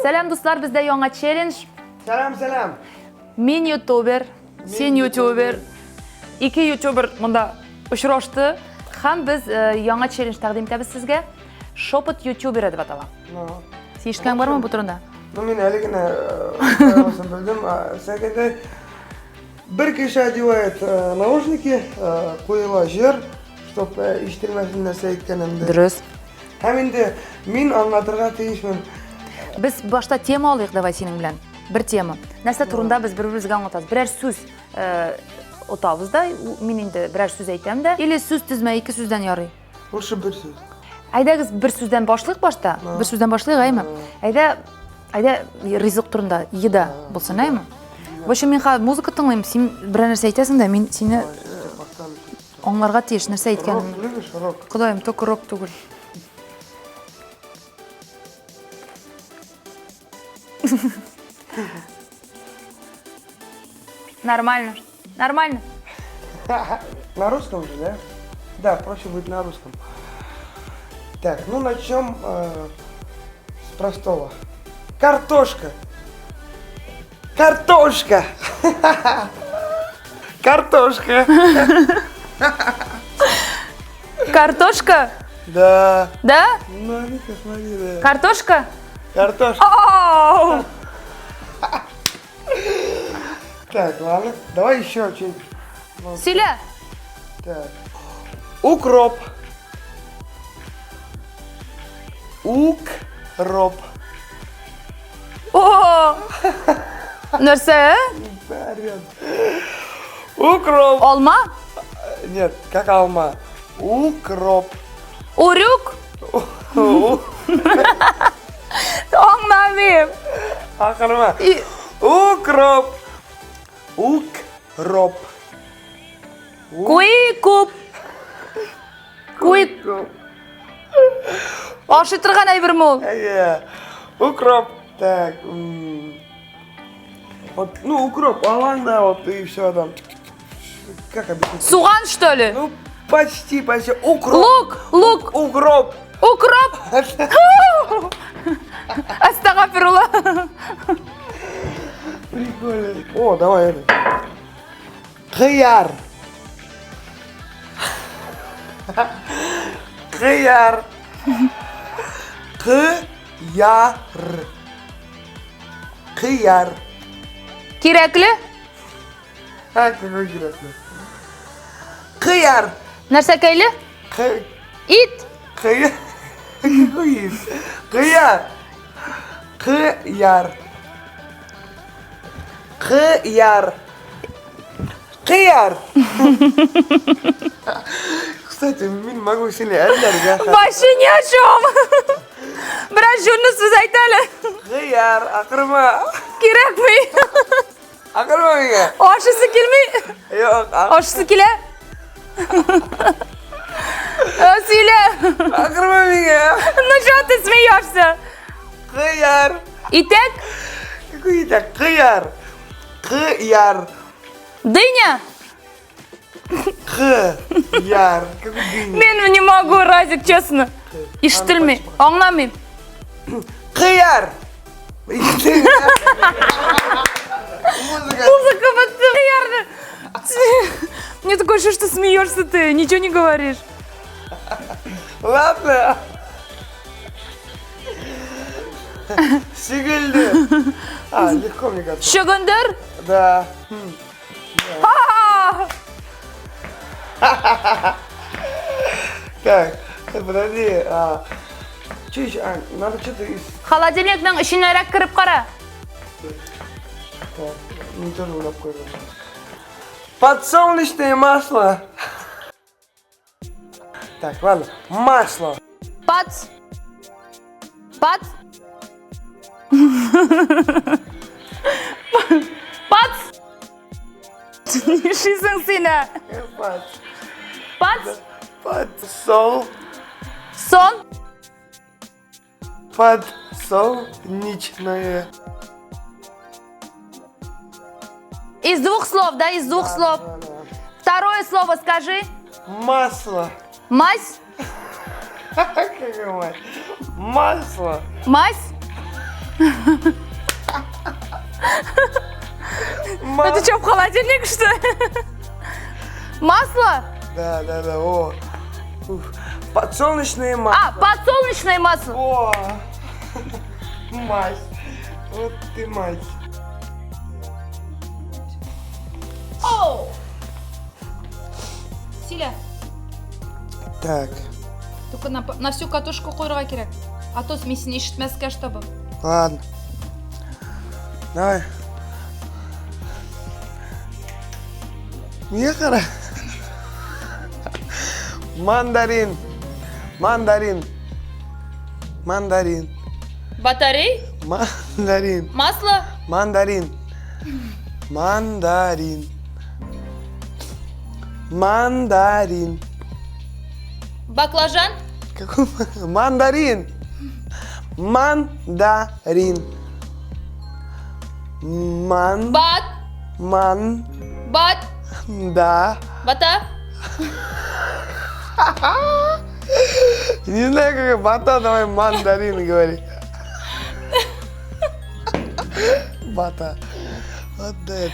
Сәлам, дуслар, бездә яңа челлендж. Сәлам, сәлам. Мин ютубер, син ютубер. Ике ютубер монда очрашты. Һәм без э, яңа челлендж тәкъдим итәбез сезгә. Шепот ютубера дип атала. Ну, Син ишеткән бармы бу турында? ну мин әле генә э, белдем. Сәгәдә бер кеше одевает э, наушники, куела җыр, чтоб ишетелмәсен нәрсә әйткәнемде. Дөрес. Һәм инде мин аңлатырга тиешмен. Без башта тема алыйк давай синең белән. Бер тема. Нәрсә турында без бер-беребезгә аңлатабыз. Берәр сүз э, отабыз да, мин инде берәр сүз әйтәм дә. Или сүз тезмә, ике сүздән ярый. Лучше бер сүз. Әйдәгез бер сүздән башлыйк башта. Бер сүздән башлыйк, әйме? Әйдә, әйдә ризык турында, еда булсын, әйме? В общем, мин хәзер музыка тыңлыйм, син берәр нәрсә әйтәсең дә, мин сине аңларга тиеш, нәрсә әйткәнемне. Рок любишь, рок? Ходаем, только рок түгел. Нормально. Нормально. На русском же, да? Да, проще будет на русском. Так, ну начнем э, с простого. Картошка. Картошка. Картошка. Картошка? Да. Да? Ну, Вика, смотри, да. Картошка? Картошка. Оу! Так, ладно. Давай еще что-нибудь. Сөйлә. Так. Укроп. Укроп. О! Нәрсә? Орёт. Укроп. Алма? Нет, как алма. Укроп. Урюк? Аңламыйм. Акырма. Укроп. Укроп. Куй-куп. Куй. Ашый торган әйберме ул? Әйе. Укроп. Так. Вот, ну, укроп, алаң да, вот, и все там. Как объяснить? Суган, что ли? Ну, почти, почти. Укроп. Лук, лук. Укроп. Укроп. Астагафирулла. Прикольно. О, давай это. Кыяр. Кыяр. Кыяр. Кыяр. Кирәкле? А, какой кирәкле. Кыяр. Нәрсәкәйле? Кы... Ит. Кыяр. Какой ит? Кыяр. Кыяр. Кыяр. Кыяр. Кстати, мин могу сине әрләргә. Вообще ни о чем. Бераз җүнле сүз әйт әле. Кыяр, акырма. Кирәкми. Акырма миңа. Ашысы килми. Юк. Ашысы килә. Сөйлә. Акырма миңа. Ну что ты смеешься? Кыяр. Итәк? Какой итәк? Кыяр. Кыяр. Дыня? Кыяр. Какой дыня? Мин не могу, Разик, честно. Ишетелми, аңламыйм. Кыяр. Музыка. Музыка вот кыярны. Мне такое ощущение, что смеешься ты, ничего не говоришь. Ладно. Сигелде. А, легко, мне кажется. Чөгендер? Да. Так, подожди. А, что еще? А, надо что-то из... Холодильникның эченәрәк кереп кара. Так, ну тоже уйлап куйдым. Подсолнечное масло. Так, ладно. Масло. Пац. Пац. Пац. Нишлисең син, ә? Пац. Пац. Подсол. Сон. Подсолнечное. Из двух слов, да, из двух слов. Да, да. Второе слово скажи. Масло. Мазь. Какая мать? Масло. Мазь. Это что, в холодильник, что ли? Масло? Да, да, да, о. Ух. Подсолнечное масло. А, подсолнечное масло. О, мать. Вот ты мать. Оу. Силя. Так. Только на всю катушку куярга кирәк. А то мин сине ишетмәскә, чтобы. Ладно. Давай. Нигә кара? Мандарин. Мандарин. Мандарин. Батарей? Мандарин. Масло? Мандарин. Мандарин. Мандарин. Баклажан? Какой мандарин? Мандарин. Ман. Бат. Ман. Бат. Да. Бата. Не знаю, какая бата, давай мандарин говори. Бата. Вот это.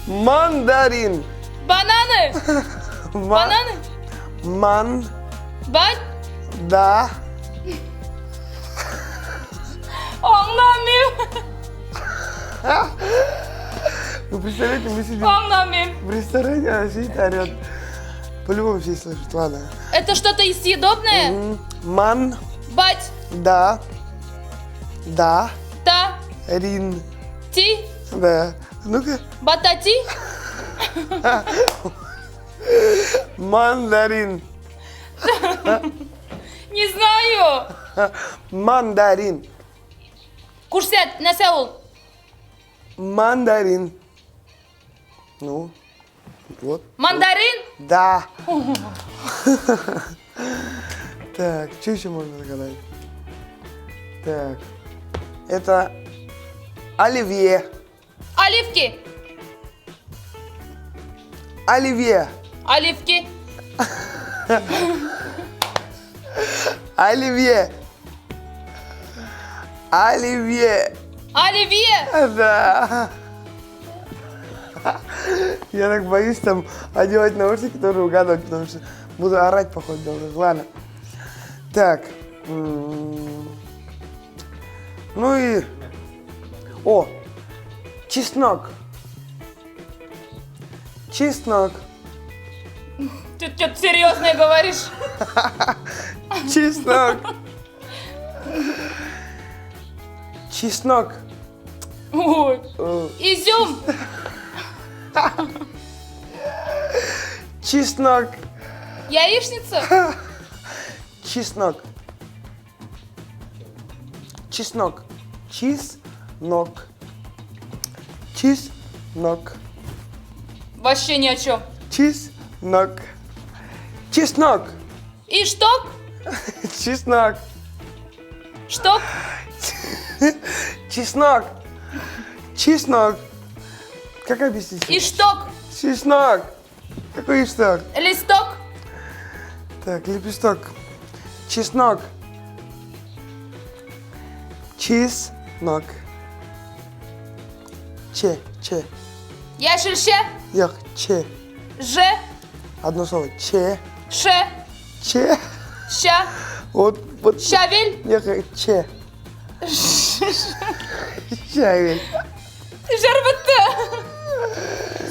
Мандарин. Бананы. Бананы. Ман. Бат. Да. Аңламыйм. Вы представляете, мы сидим Аңламыйм. в ресторане, она сидит, орет. По-любому все слышат, ладно. Это что-то из съедобное? Ман. Бать. Да. Да. Та. Рин. Ти. Да. Ну-ка. Батати. Мандарин. Не знаю. Мандарин. Күрсәт, нәрсә ул? Мандарин. Ну, вот. Мандарин? Да. Так, что еще можно загадать? Так, это оливье. Оливки. Оливье. Оливки. Оливье. Оливье. Оливье. Да. Я так боюсь там одевать наушники, тоже угадывать, потому что буду орать, походу, долго. Ладно. Так. Ну и... О! Чеснок. Чеснок. Ты что-то серьезное говоришь? Чеснок. Чеснок. Ой. Изюм. Чеснок. Яичница. Чеснок. Чеснок. Чеснок. Чеснок. Вообще ни о чем. Чеснок. Чеснок. И шток? Чеснок. Шток? Чеснок. Чеснок. Как объяснить? И шток. Чеснок. Какой шток? Листок. Так, лепесток. Чеснок. Чеснок. Че, че. Яшелчә. Юк, че. Ж. Одно слово. Че. Ш. Че. Ща. Вот, вот. Щавель. Юк, че. Щавель. Җыр бетте.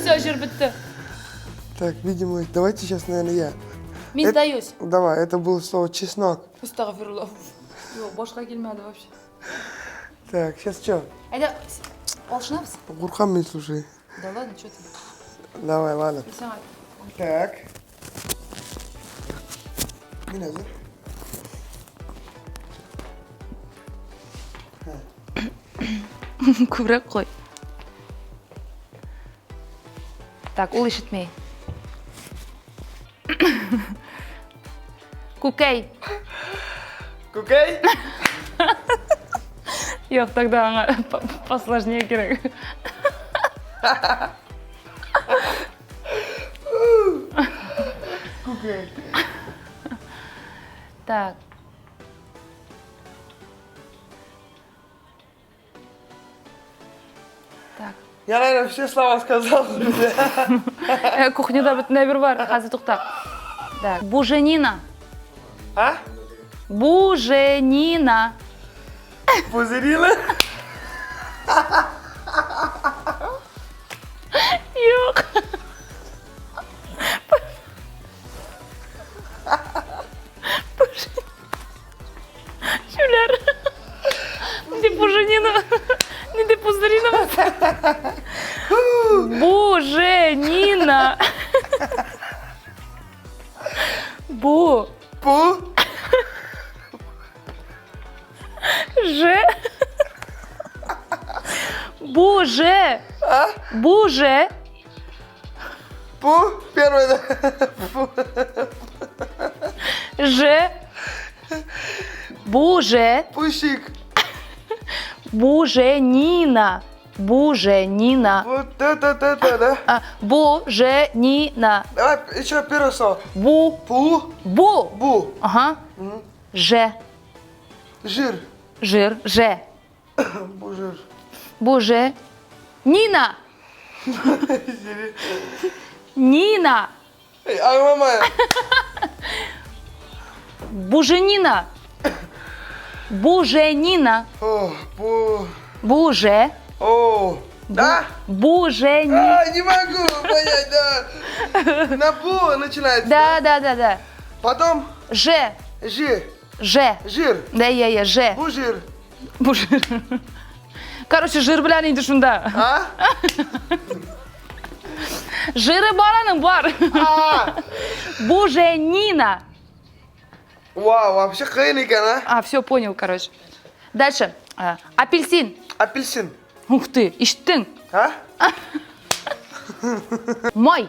Все, җыр бетте. Так, видимо, давайте сейчас, наверное, я. Мин сдаюсь. Давай, это было слово чеснок. Әстәгъфирулла. Юк, башка килмәде вообще. Так, сейчас что? Әйдә, алышынабыз. Куркам мин, слушай. Да ладно, что ты? Давай, ладно. Сиңа. Так. Мин әзер. Күбрәк куй. Так, ул ишетми. Күкәй. Күкәй? Юк, тогда аңа посложнее кирәк. Күкәй. Так. Я, наверное, все слова сказал. Кухняда бөтен әйбер бар. Хәзер тукта. Да. Буженина. А? Буженина. Пузырила? Юк. Чүләр. Нинди Буженина? Нинди Пузырина? Буженина. Бу. Пу. Ж. Буже. А? Буже. Пу. Первое, да. Пу. Ж. Буже. Пущик. Буженина. Буженина. Вот это, это, да? А, Буженина. Давай еще первое слово. Бу. Пу. Бу. Бу. Ага. Ж. Жир. Жир. Ж. Бужир. Буже. Нина. Нина. Эй, А, мама. Буженина. Буженина. О, бу. Буже. О. Да? Бужени. А, не могу понять, да. На бу начинается. Да, да, да, да. Потом Ж. жи. Ж. Жир. Да, я, я, Ж. Бужир. Бужир. Короче, жир белән инде шунда. А? Жиры бар аның, бар. А! Буженина. Вау, вообще кыен икән, а? А, все, понял, короче. Дальше. А, Апельсин. Апельсин. Ух ты, ишеттең. А? Май.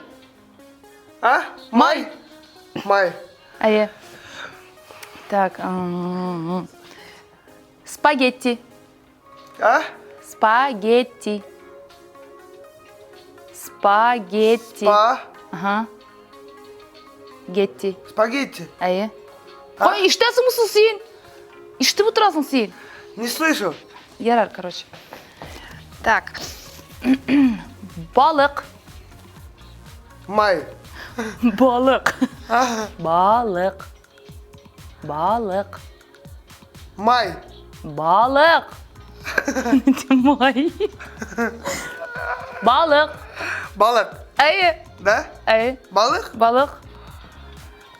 А? Май. Май. Әйе. Так. Спагетти. А? Спагетти. Спагетти. Па. Ага. Гетти. Спагетти. Әйе. Кай, ишетәсеңме соң син? Ишетеп утырасың син. Не слышу. Ярар, короче. Так. Балык. Май. Балык. А? Балык. Балык. Май. Балык. Май. Балык. Балык. Әйе. Да? Әйе. Балык? Балык.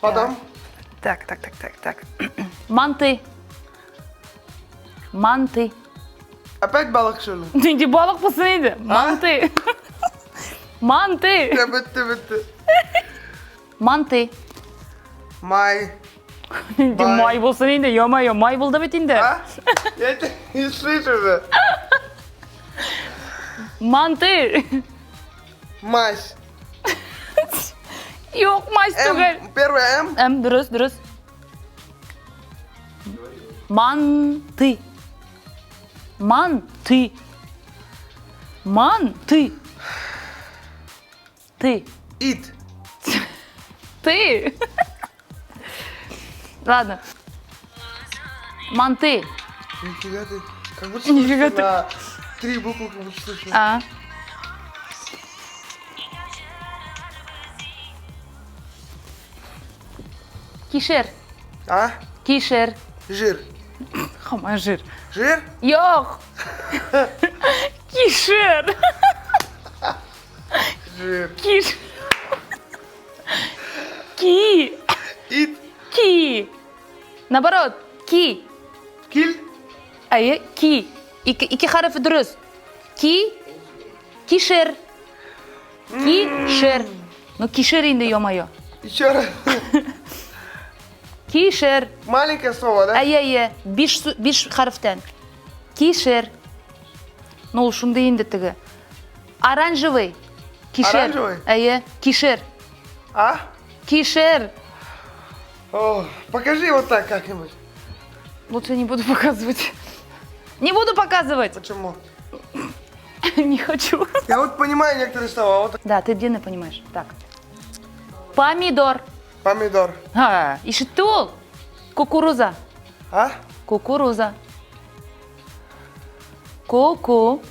Потом. Так, так, так, так, так. Манты. Манты. Опять балык, что ли? Нинди балык булсын инде? Манты. Манты. Я бетте, бетте. Манты. Май. Нинди Май. май булсын инде? Ё-моё, май булды бит инде. А? Я тебя не слышу же. Манты. Мазь. Юк, мазь түгел. М. Первое М. М, дөрес, дөрес. Манты. Манты. Манты. Ты. Ит. Ты. Ладно. Манты. Нифига ты. Как будто Нифига слышу ты. на три буквы, как будто слышу. А. Кишер. А? Кишер. Жир. Хаман жир. Жир? Юк. Кишер. Жир. Киш. Ки. Ит. Ки. Наоборот, ки. Киль. Әйе, ки. Ике, ике хәрефе дөрес. Ки. Кишер. Кишер. Ну, кишер инде, ё-моё. Еще раз. Кишер. Маленькое слово, да? Әйе, әйе. Биш, биш хәрефтән. Кишер. Ну, ул шундый инде теге. Оранжевый. Кишер. Оранжевый? Әйе, кишер. А? Кишер. О, покажи вот так как-нибудь. Лучше не буду показывать. Не буду показывать. Почему? Не хочу. Я вот понимаю некоторые слова. а Вот Да, ты длинно понимаешь. Так. Помидор. помидор. А, ишетте ул. Кукуруза. А? Кукуруза. Ку-ку.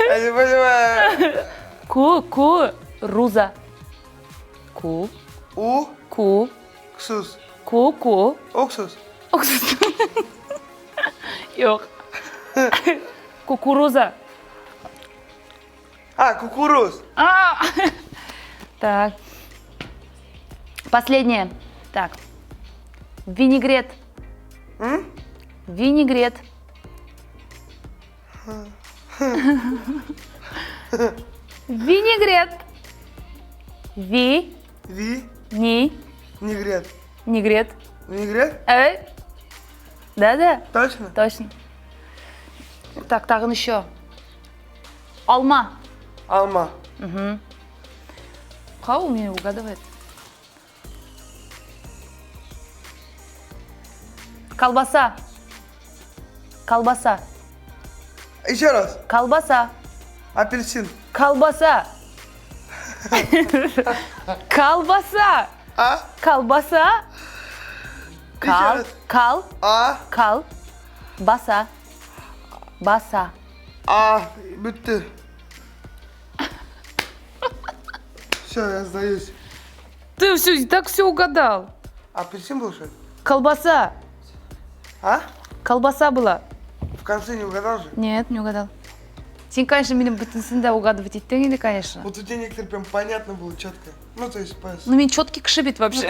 Я не понимаю. Ку, ку, руза. Ку. У. Ку. Ксус. Ку, ку. Уксус. Уксус. Юк. Кукуруза. А, кукуруз. А! Так. Последнее. Так. Винегрет. М? Винегрет. Винегрет. Ви. Ви. Ни. Негрет. Негрет. Винегрет? Э? Да-да. Точно? Точно. Так, тагын еще. Алма. Алма. Угу. Кау меня угадывает. Колбаса. Колбаса. Еще раз. Колбаса. Апельсин. Колбаса. Колбаса. А? Колбаса. Кал. раз. Кал. А. Кал. Баса. Баса. А. Бетте. Все, я сдаюсь. Ты все, так все угадал. Апельсин был, что ли? Колбаса. А? Колбаса была. В конце не угадал же? Нет, не угадал. Син, конечно, минем бөтенесен дә угадывать иттең инде, конечно. Вот у тебя некоторые прям понятно было четко. Ну, то есть, по... Ну, мин четкий кеше бит вообще.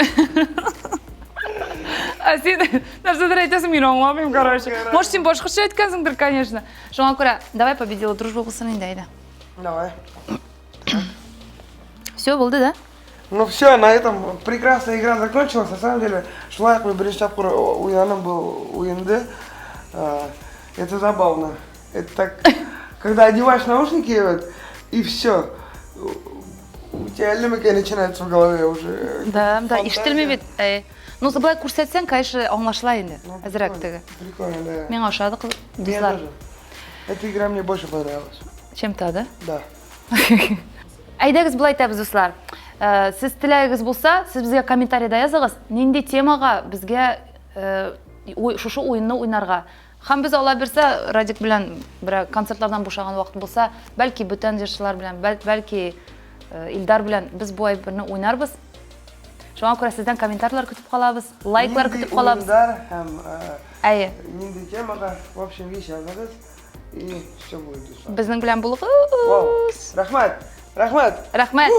Ә син нәрсәдер әйтәсең, мин аңламыйм, короче. Может, син башкача әйткәнсеңдер, конечно. Шуңа күрә, давай победила дружба булсын инде, әйдә. Давай. Все, булды, да? Ну все, на этом прекрасная игра закончилась. На самом деле, шулай ук мин беренче тапкыр уйнаным бу уенды. Это забавно. Это так, когда одеваешь наушники, вот, и все. У тебя лемекай начинается в голове уже. Да, да, Фантазия. ишетелми бит. Әй. Ну, болай күрсәтсәң, конечно, аңлашыла инде. Ну, Әзрәк прикольно, теге. Прикольно, да. Миңа ошады, кыз- Мне дуслар. тоже. Эта игра мне больше понравилась. Чем та, да? Да. Әйдәгез болай итәбез, дуслар. Э, сез теләгегез булса, сез безгә комментариядә языгыз, нинди темага безгә э, шушы уенны уйнарга. Һәм без алла бирсә, Радик белән берәр концертлардан бушаган вакыт булса, бәлки бүтән җырчылар белән, бәлки э, Илдар белән без бу әйберне уйнарбыз. Шуңа күрә сездән комментарийлар көтеп калабыз, лайклар Нинди көтеп калабыз. уеннар һәм Әйе. нинди темага, в общем, вещь языгыз. И все будет. Безнең белән булыгыз. Рәхмәт. Рәхмәт. Рәхмәт.